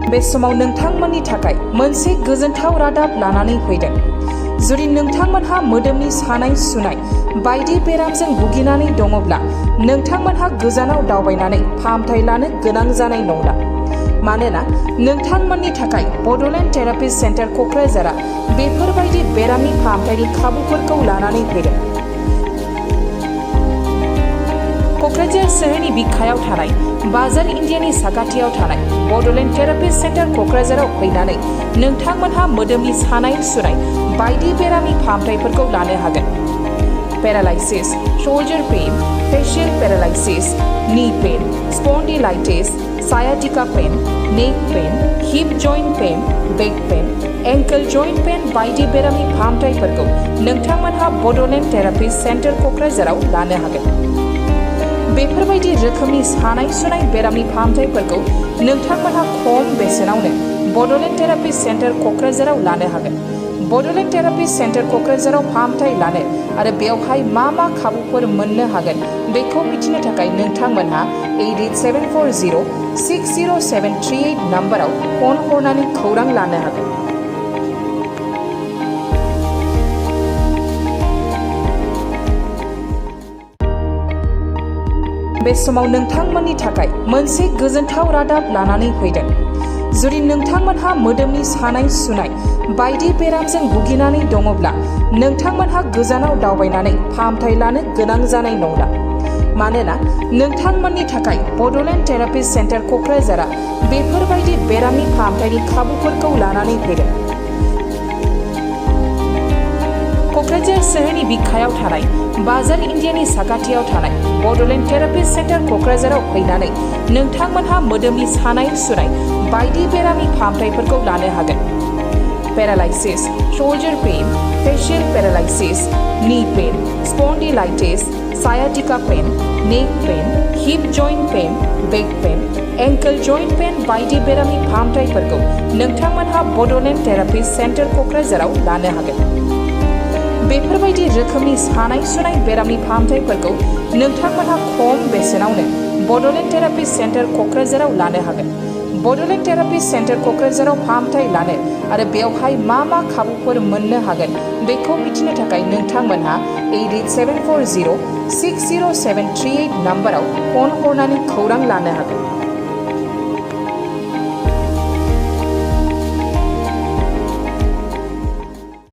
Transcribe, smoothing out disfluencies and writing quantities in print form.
बे समाव नोंथांमोननि थाखाय मोनसे गोजोनथाव रादाब लानानै फैदों। जुदि नोंथांमोनहा मोदोमनि सानाय सुनाय बायदि बेरामजों भुगिनानै दङब्ला नोंथांमोनहा गोजानाव दावबायनानै फाहामथाय लानो गोनां जानाय नंला। मानोना नोंथांमोननि थाखाय बड'लेण्ड थेरापि सेन्टार क'क्राझारआ बेफोरबायदि बेरामनि फाहामथायनि खाबुफोरखौ लानानै फैदों। क'क्राझार सोहोरनि बिखायाव थानाय बाजार इन्डियानि साखाथियाव थानाय बड'लेण्ड थेरापि सेन्टार क'क्राझाराव फैनानै नोंथांमोनहा मोदोमनि सानाय सुनाय बायदि बेरामनि फाहामथायफोरखौ लानो हागोन। Paralysis, shoulder pain, facial paralysis, knee pain, spondylitis, sciatica pain, neck pain, hip joint pain, back pain, ankle joint pain बायदि बेरामनि फाहामथायफोरखौ नोंथांमोनहा बड'लेण्ड थेरापि सेन्टार क'क्राझाराव लानो हागोन। बेफोरबायदि रोखोमनि सानाय सुनाय बेरामनि फाहामथायफोरखौ नोंथांमोनहा खम बेसेनावनो बड'लेण्ड थेरापि सेन्टार क'क्राझाराव लानो हागोन। बड'लेण्ड थेरापि सेन्टार क'क्राझाराव फाहामथाय लानो आरो बेवहाय मा खाबुफोर मोननो हागोन बेखौ मिथिनो थाखाय नोंथांमोनहा 8870600738 नाम्बाराव फन हरनानै खौरां लानो हागोन। बे समाव नोंथांमोननि थाखाय मोनसे गोजोनथाव रादाब लानानै फैदों। जुदि नोंथांमोनहा मोदोमनि सानाय सुनाय बायदि बेरामजों भुगिनानै दङब्ला नोंथांमोनहा गोजानाव दावबायनानै फाहामथाय लानो गोनां जानाय नंला। मानोना नोंथांमोननि थाखाय बड'लेण्ड थेरापि सेन्टार क'क्राझारआ बेफोरबायदि बेरामनि फाहामथायनि खाबुफोरखौ लानानै फैदों। क'क्राझार सोहोरनि बिखायाव थानाय बाजार इन्डियानि साखाथियाव थानाय बड'लेण्ड थेरापि सेन्टार क'क्राझाराव फैनानै नोंथांमोनहा मोदोमनि सानाय सुनाय बायदि बेरामनि फाहामथायफोरखौ लानो हागोन। Paralysis, shoulder pain, facial paralysis, knee pain, spondylitis, sciatica pain, neck pain, hip joint pain, back pain, ankle joint pain बायदि बेरामनि फाहामथायफोरखौ नोंथांमोनहा बड'लेण्ड थेरापि सेन्टार क'क्राझाराव लानो हागोन। बेफोरबायदि रोखोमनि सानाय सुनाय बेरामनि फाहामथायफोरखौ नोंथांमोनहा खम बेसेनावनो बड'लेण्ड थेरापि सेन्टार क'क्राझाराव लानो हागोन। बड'लेण्ड थेरापि सेन्टार क'क्राझाराव फाहामथाय लानो आरो बेवहाय मा खाबुफोर मोननो हागोन बेखौ मिथिनो थाखाय नोंथांमोनहा 8870600738 नाम्बाराव फन हरनानै खौरां लानो हागोन।